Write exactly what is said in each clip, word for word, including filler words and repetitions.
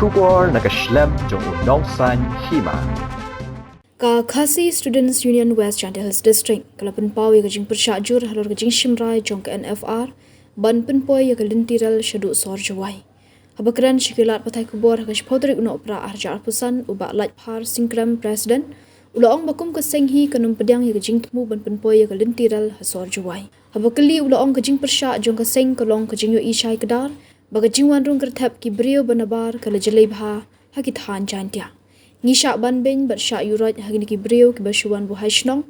Khubor na ka shlem jong u nongsaiñ hima. Ka Khasi Students Union West Jaintia Hills District ka la pynpaw ïa ka jingpyrshah jur halor ka jingshim rai jong ka N F R ban pynpoi ïa ka lynti rel shaduh sor Jowai. Haba kren sha ki lad pathai khubor ha ka shiphew tarik u Nohprah arhajar arphew san, u Bah Laitphar Singkrem, President, u la ong ba kum ka seng hi kan ym pdiang ïa ka jingthmu ban pynpoi ïa ka lynti rel ha sor Jowai. Haba kylli, u la ong ka jingpyrshah jong ka seng ka long ka jingïohi shai kdar ba ka jingwan rung kyrthep ki briew ba nabar ka la jlei bha ha ki thaiñ Jaintia. Ngi shah ban beiñ bad shah ïuroit ha kine ki briew kiba shu wan buhai shnong,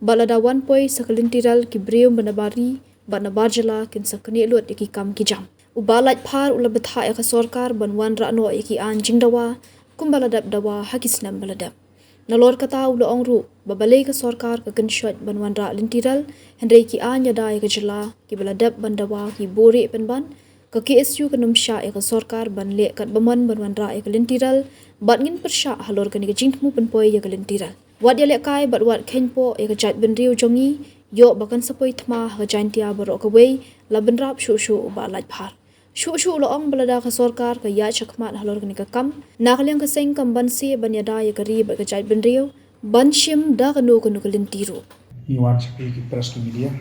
bad lada wan poi sa ka lynti rel ki briew ba nabar ri bad nabar jylla kin sa knieh lut ïa ki kam ki jam. U Bah Laitphar u la bthah ïa ka sorkar ban wanrah noh ïa ki aiñ jingdawa kumba la dep dawa ha ki snem ba la dep. Nalor kata u la ong ruh ba balei ka sorkar ka kynshoit ban wanrah lynti rel, hynrei ki aiñ ïada ïa ka jylla kiba la dep ban dawa ki buhrieh pynban, ka K S U kan ym shah ïa ka sorkar ban leh katba mon ban wanrah ïa ka lynti rel, bad ngin pyrshah halor kane ka jingthmu pynpoi ïa ka lynti rel. Wat ïalehkai bad wat kheiñpoh ïa ka jaitbynriew jong ngi, ïoh ba kan sa poi thma ha ka Jaintia baroh kawei, la bynrap shuh shuh u Bah Laitphar. Shuh shuh u la ong ba lada ka sorkar ka ïaid shakhmat halor kane ka kam, na ka liang ka seng kam banse ban ïada ïa ka ri bad ka jaitbynriew ban shim da kano kano ka lynti ruh. Ngi wan sha phi ki press, ki media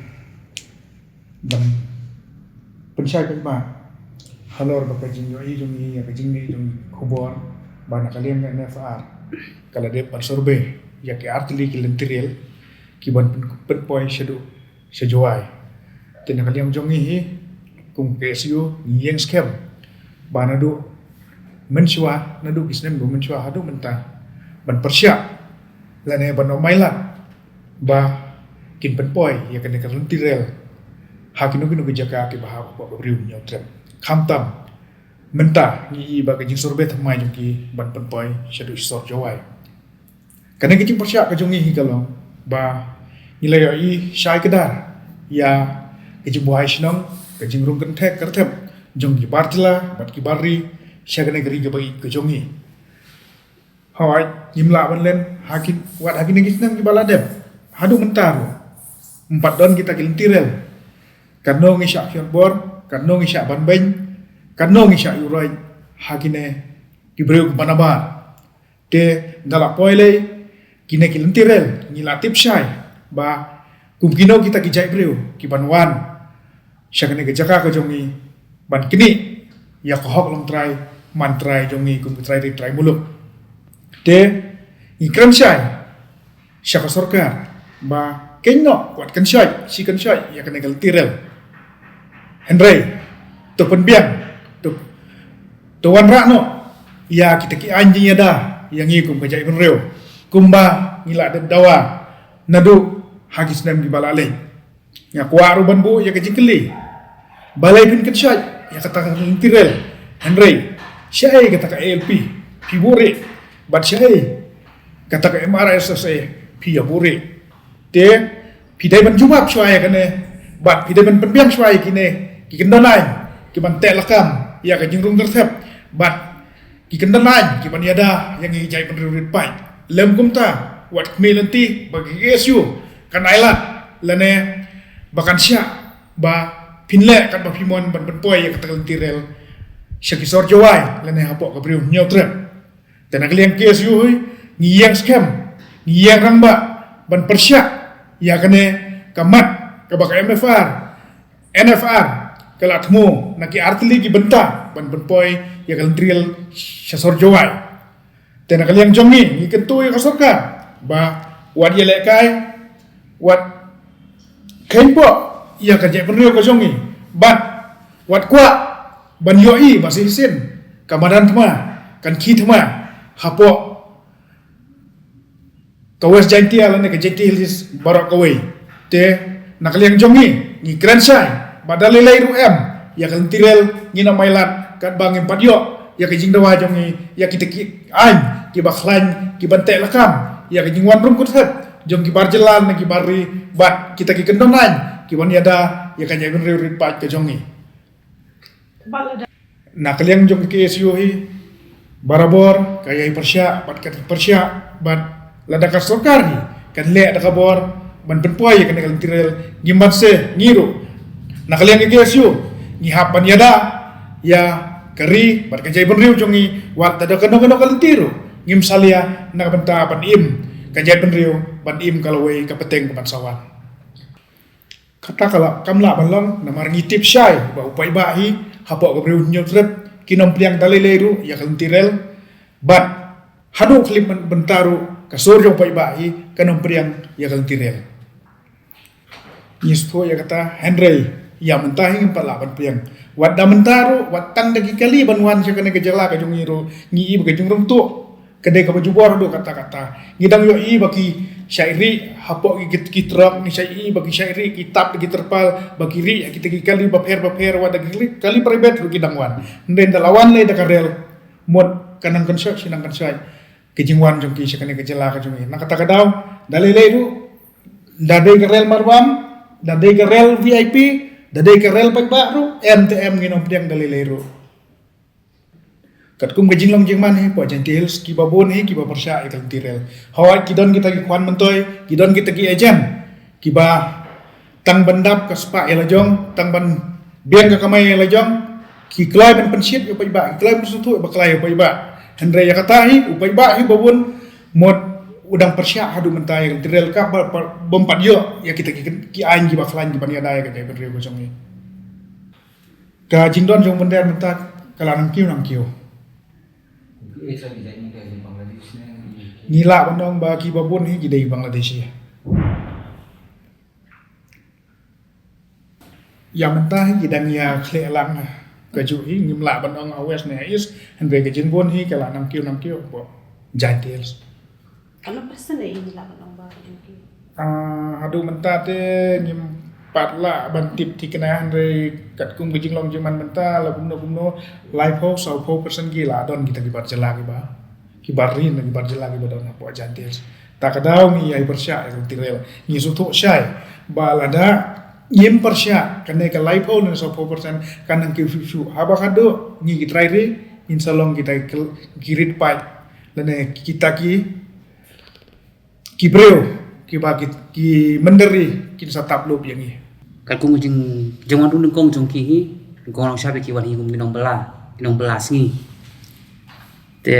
ban pynshai pynbha halor ba ka jingïohi jong ngi ïa ka jingmih jong khubor ba na ka liang N F R ka la dep ban survey ïa ki artylli ki lynti rel ki ban pyn-, pynpoi shaduh sha Jowai. Te na ka liang jong ngi hi kum K S U ngi ïeng skhem ba naduh mynshuwa, naduh ki snem ba mynshuwa haduh mynta ban pyrshah lane ban ym ailad ba kin pynpoi ïa kane ka lynti rel ha kino kino ki jaka kiba hap ba briew ñiew trep. Khamtam mynta ngi i ba ka jingsurvey thymmai jong ki ban pynpoi shaduh sor Jowai. Kane ka jingpyrshah ka jong ngi hi ka long ba ngi la ïohi shai kdar ïa ka jingbuhai shnong, ka jingrung kynthep kyrthep jong ki bar jylla bad ki bar ri sha kane ka ri kaba ïeit ka jong ngi. Hooid, ngim lah ban len ha ki, wat ha kine ki snem kiba la dep haduh mynta ruh ym pat don kita ki lynti rel. Katno ngi shah pynbor, katno ngi shah ban beiñ, katno ngi shah ïuroit ha kine ki briew kiba nabar. Te da la poi lei kine ki lynti rel, ngi la tip shai ba kum kino kita ki jaitbynriew ki ban wan sha kane ka jaka ka jong ngi ban knieh ïa ka hok longtrai mantrai jong ngi kum ki trai ri trai muluk. Te ngi kren shai sha ka sorkar ba kynnoh wat kynshoit, shi kynshoit ïa kane ka lynti rel. Hynrei to pynbiang, to, to wanrah noh ïa kita ki aiñ jingïada ïa ngi kum ka jaitbynriew kumba ngi la dep dawa naduh ha ki snem kiba la leit. Nga kwah ruh ban buh ïa ka jingkylli, balei phin kynshoit ïa kata ka lynti rel, hynrei shaei kata ka A L P phi buhrieh, bad shaei kata ka M R S S A phi ïa buhrieh. Te phi dei ban jubab shuwa ïa kane bad phi dei ban pynbiang shuwa ïa kine ki kyndon aiñ ki ban teh lakam ïa ka jingrung kyrthep bad ki kyndon aiñ ki ban ïada ïa ngi ki jaitbynriew rit paid. Lym kumta wat khmih lynti ba ka K S U kan ailad lane ba kan shah ba phin leh katba phi mon ban pynpoi ïa kata ka lynti rel sha ki sor Jowai lane hapoh ka briew Hynñiewtrep. Te na ka liang K S U hi ngi ïeng skhem, ngi ïeng rangbah ban pyrshah ïa kane ka mat kaba ka M F R, N F R ka la thmu na ki artylli ki bynta ban pynpoi ïa ka lynti rel sha sor Jowai. Te na ka liang jong ngi ngi kyntu ïa ka sorkar ba wat ïalehkai, wat kheiñpoh ïa ka jaitbynriew ka jong ngi bad wat kwah ban ïohi ba shisien ka madan thma kan khie thma hapoh ka West Jaintia lane ka Jaintia Hills baroh kawei. Te na ka liang jong ngi ngi kren shai ba da lei lei ruh em ïa ka lynti rel ngin ym ailad katba ngim pat ïoh ïa ka jingdawa jong ngi ïa kita ki aiñ kiba khlaiñ ki ban teh lakam ïa ka jingwan rung kyrthep jong ki bar jylla ne ki bar ri bad kita ki kyndon aiñ ki ban ïada ïa ka jaitbynriew rit paid ka jong ngi. Na ka liang jong ka K S U hi barabor ka ïai pyrshah bad ka pyrshah bad lada ka sorkar hi kan leh da ka bor ban pynpoi ïa kane ka lynti rel, ngim banse ngi ruh na ka liang ka K S U ngi hap ban ïada ïa ka ri bad ka jaitbynriew jong ngi, wat da kano kano ka lynti ruh ngim salia na ka bynta ban im ka jaitbynriew, ban im ka lawei ka pateng ka ban sa wan. Kata ka la kam lah ban long namar ngi tip shai ba u paidbah hi hapoh ka Bri u Hynñiewtrep ki nongpdiang da lei lei ruh ïa ka lynti rel, bad haduh khlem bynta ruh ka sur jong u paidbah hi ka nongpdiang ïa ka lynti rel. Ngi sngewthuh ïa kata, hynrei ïa mynta hi ngim pat lah ban pdiang. Wat da mynta ruh, wat tang da ki kali ban wan sha kane ka jylla ka jong ngi ruh, ngi i ba ka jingrung tuh ka dei kaba jubor haduh katta katta. Ngi dang ïohi ba ki shait rieh hapoh ki, ki, ki trok, ngi shait i ba ki shait rieh ki tap da ki terpal, ba ki rieh ha kita ki kali bapher bapher, wat da ki kali, kali private ruh ki dang wan. Hynrei ynda la wan lei da ka rel, mut ka nang kynshoh shi nang kynshoh ka jingwan jong ki sha kane ka jylla ka jong ngi. Na kata ka daw, da lei lei ruh, da dei ka rel marbam, da dei ka rel V I P, da dei ka rel paidbah ruh, em te em ngi nongpdiang da lei lei ruh. Katkum ka jinglong jingman hi, hapoh Jaintia Hills kiba bun hi kiba pyrshah ïa ka lynti rel. Hooid, ki don kita ki khwan myntoi, ki don kita ki agent kiba tang ban dap ka spah ïa la jong, tang ban biang ka kamai ïa la jong, ki kloi ban pynshit ïa u paidbah, ki kloi ban sngewthuh ba kloi ïa u paidbah. Hynrei ïa kata hi, u paidbah hi ba bun, mut u dang pyrshah haduh mynta ïa ka lynti rel, ka ba, ba, bym pat ïoh ïa kita ki, ki aiñ kiba khlaiñ kiban ïada ïa ka jaitbynriew ka jong ngi. Ka jingdon jong u mynder mynta ka la nang kiew nang kiew. Ngi lah ban ong ba kiba bun hi ki dei Bangladeshi. Ïa mynta hi ki dang ïa khleh lang. Kajuh hi ngim lah ban ong ha West ne ha East, hynrei ka jingbun hi ka la nang kiew nang kiew hapoh Jaintia Hills. Katno persen eh ngi lah ban ong ba ka jong ki? Ah, haduh mynta te ngim pat lah ban tip thikna, hynrei katkum ka jinglong jingman mynta la kumno kumno laiphew sawphew persen ki la don kita ki bar jylla kiba, ki bar ri na ki bar jylla kiba don hapoh Jaintia Hills. Ta ka daw ngi ïai pyrshah ïa ka lynti rel. Ngi sngewthuh shai ba lada ngim pyrshah, kane ka laiphew ne sawphew persen kan nang kiew shuh shuh. Haba khatduh ngi ki trai ri ngin sa long kita ki, ki rit paid lane kita ki, ki briew kiba ki, ki mynder ri kin sa tap lup ïa ngi. Katkum ka jing, jingwan rung nyngkong jong ki hi, nyngkong nongshap ïa ki wan hi kum ki nongbylla, ki nongbylla sngi. Te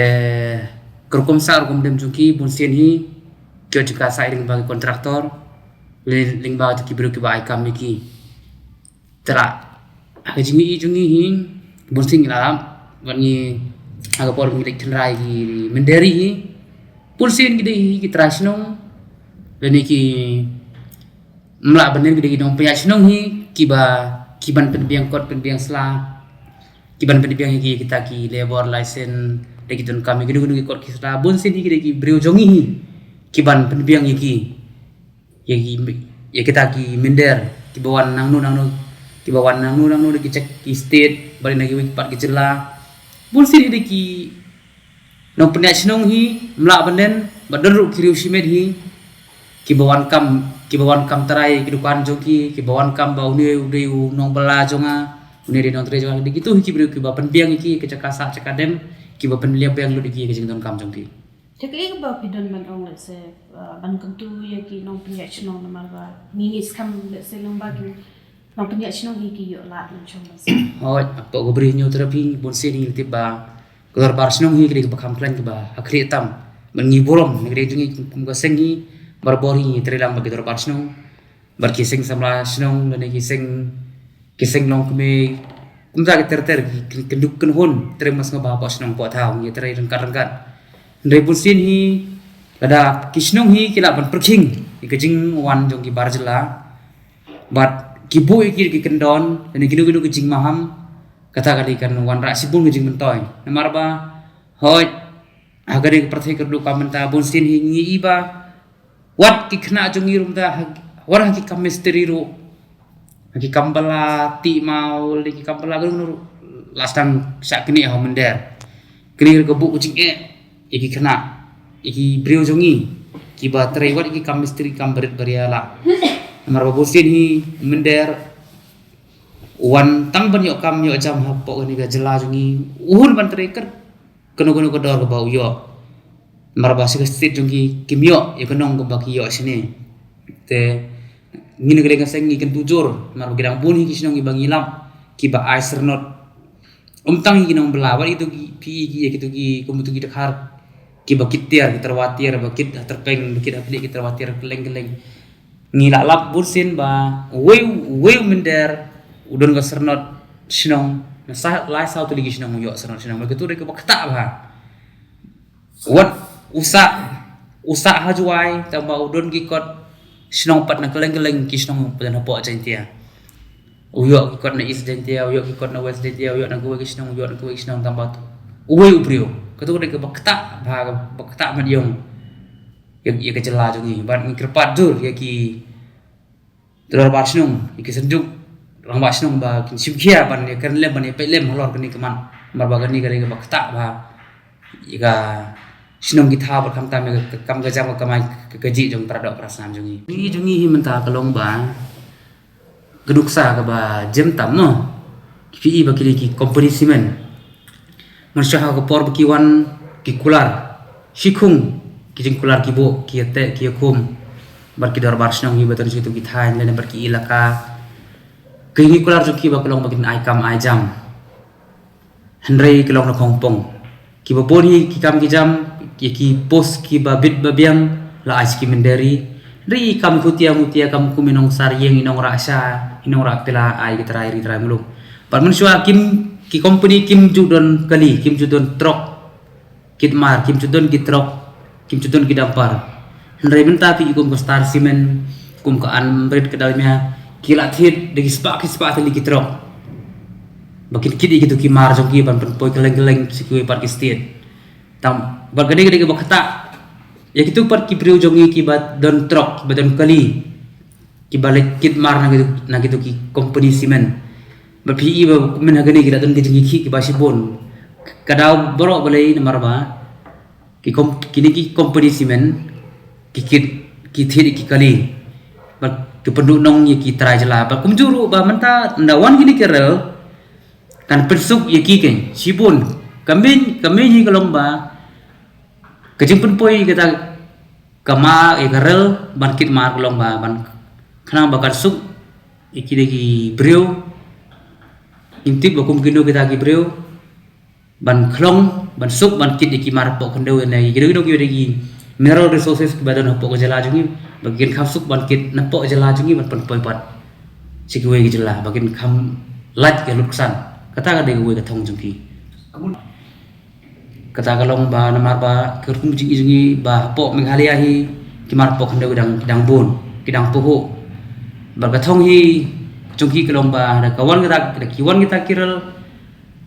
ka rukom sah rukom dem jong ki bunsien hi ki ïoh jingkasa lyngba ki kontraktor, lyngba ki briew kiba ai kam ïa ki. Te la ha ka jingmih jong ngi hi, bunsien ngi la lap, bad ngi ha ka por ngi leit khynra ïa ki mynder ri hi, bunsien ki dei hi ki trai shnong lane ki, ym lah ban ong, ki dei ki nongpynïaid shnong hi kiba, kiban pynbiang kot pynbiang sla, kiban pynbiang ïa ki, kita ki labour license, dei ki donkam ïa ki, kino kino ki kot ki sla, bunsien hi ki dei ki briew jong ngi hi kiban pynbiang ïa ki, ïa ki, ïa kita ki mynder kiba wan nangno nangno, kiba wan nangno nangno, dei ki check ki state bad na kiwei pat ki jylla. Bunsien hi dei ki nongpynïaid shnong hi, ym lah ban ong, bad don ruh ki riew shimet hi kiba wan kam, kiba wan kam trai ki dukan jong ki, kiba wan kam ba une u dei u nongbylla jong nga, une dei nongtrei jong nga, dei kitu hi ki briew kiba pynbiang ïa ki ka jaka sah jaka dem, kiba pynbiang lut ïa ki ka jingdonkam jong ki. Te kaei kaba phi don ban ong, let's say, uh, ban kyntu ïa ki nongpynïaid shnong, namar ba ngi ngeit skhem, let's say, lyngba ki nongpynïaid shnong hi ki ïoh lad nongshong ban sah. Hooid, hapoh ka Bri u Hynñiewtrep hi bunsien hi ngi tip ba ka dorbar shnong hi ka dei kaba kham khlaiñ, kaba ha khlieh tam. Bad ngi burom na ka dei jong ngi kum ka seng hi, barabor hi ngi trei lang bad ki dorbar shnong, bad ki seng samla shnong lane ki seng, ki seng longkmie, kumta ki ter ter, ki, ki kynduh kynhun, trei mas nga ba hapoh shnong hapoh thaw ngi trei ryngkat ryngkat. Hynrei bunsien hi lada ki shnong hi ki lah ban pyrkhing ïa ka jingwan jong ki bar jylla bad ki buh ïa ki, ki kyndon lane kino kino ki jingmaham, kata ka dei kan wanrah shibun ka jingmyntoi. Namar ba hooid, ha ka dei ka pyrthei ka ruh ka mynta bunsien hi ngi i ba wat ki khynnah jong ngi ruh mynta ha, wat ha ki kam mistri ruh, ha ki kam bylla, tih maw, lane ki kam bylla, kano kano ruh, la sdang shah knieh ha u mynder. Kane ruh ka buh ka jingeh ïa ki khynnah, ïa ki briew jong ngi kiba trei wat ïa ki kam mistri, kam barit baria la. Namar ba bunsien hi u mynder u wan tang ban ïoh kam ïoh jam hapoh kane ka jylla jong ngi, u hun ban trei kat kano kano ka dor kaba u ïoh. Namar ba sha ka state jong ki kim ïoh ïa ka nong kaba ki ïoh shane. Te ngi na ka liang ka seng ngi kyntu jur namar ba ki dang bun hi ki shnong kiba ngi lap kiba ai syrnod Um tang ïa ki nongbylla, wat ïa kito ki, phi ïa ki, ïa kito ki, kum kito ki dkhar, kiba kit tiar, ki tyrwa tiar, ba kit ha tyrpeng, ba kit ha khlieh, ki tyrwa tiar kylleng kylleng. Ngi la lap bun sien ba uwei, uwei u mynder u don ka syrnod shnong, na sa, lai saw tylli ki shnong u ïoh syrnod shnong, ba kito dei kaba ktah bha. Wat u sah, u sah ha Jowai, tangba u don ki kot shnong pat na kylleng kylleng ki shnong pat na hapoh Jaintia. U ïoh ki kot na East Jaintia, u ïoh ki kot na West Jaintia, u ïoh na kawei ki shnong, u ïoh na kawei ki shnong, tangba uwei u briew. Kato ka dei kaba ktah bha, kaba ktah mat ïong ïa, ïa ka jylla jong ngi. Bad ngi kyrpad jur ïa ki dorbar shnong, ïa ki synjuk rangbah shnong ba kin shim khia ban ïa kren lem, ban ïa peit lem halor kane ka mat. Namar ba kane ka dei kaba ktah bha ïa ka shnong ki thaw, bad khamtam ïa ka kam ka jam, ka kamai ka kajih jong para doh para snam jong ngi. Ngi jong ngi hi mynta ka long ba ka nuksa kaba jem tam mo. Ki phi i ba kine ki company cement, mynshuwa ha ka por ba ki wan ki kular, shi khung ki jingkular ki buh, ki ïateh, ki ïakhum bad ki dorbar shnong hi ba don shi tu ki thaiñ lane bad ki ilaka. Ki ngi kular jong ki ba ka long ba kin ai kam ai jam. Hynrei ka long na khongpong. Kiba bun hi ki kam ki jam, ïa ki post kiba bit ba biang la ai sha ki mynder. Hynrei i kam khutia mutia, kam kum i nongsar ïing, i nongrah sha, i nongrah pila, ai ki trai ri trai muluk. Bad mynshuwa kim, ki company kim ju don kali, kim ju don trok kit mar, kim ju don ki trok, kim ju don ki dumper. Hynrei mynta phi i kum ka Star Cement, kum ka Amrit, ka Dalmia, ki la thied da ki spah ki spah tylli ki trok ba kin kit ïa kito ki mar jong ki ban pynpoi kylleng kylleng sha kiwei pat ki state. Tang bad ka dei, ka dei kaba ktah ïa kito pat ki briew jong ngi kiba don trok, kiba don kali, kiba leit kit mar na kito, na kito ki company cement. Bad phi i ba mynta ha kane ki la don ki jingïakhih kiba shibun. Ka daw baroh balei? Namar ba ki kom-, kine ki company cement ki kit, ki thied ïa ki kali bad ki pynduh nong ïa ki trai jylla. Bad kumjuh ruh ba mynta ynda wan kine ki rel kan pynsuk ïa ki, keiñ shibun. Ka main, ka main hi ka long ba ka jingpynpoi ïa kata ka mar, ïa ka rel ban kit mar ka long ba ban khnang ba kan suk ïa kine ki briew. Ngim tip ba kum kino kita ki briew ban khlong, ban suk ban kit ïa ki mar hapoh khyndew, ne ïa kino kino ki mineral resources kiba don hapoh ka jylla jong ngi, ba kin kham suk ban kit napoh jylla jong ngi ban pynpoi pat sha kiwei ki jylla ba kin kham lait ka luksan. Kata ka dei kawei ka thong jong ki. Kata ka long ba namar ba ka rukom jingim jong ngi ba hapoh Meghalaya hi ki mar hapoh khyndew ki dang, ki dang bun, ki dang pahuh. Bad ka thong hi jong ki ka long ba da ka wan kita, da ki wan kita ki rel,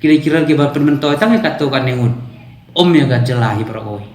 ki dei ki rel kiba pynmyntoi tang ïa kato katne ngut, ym ïa ka jylla hi baroh kawei.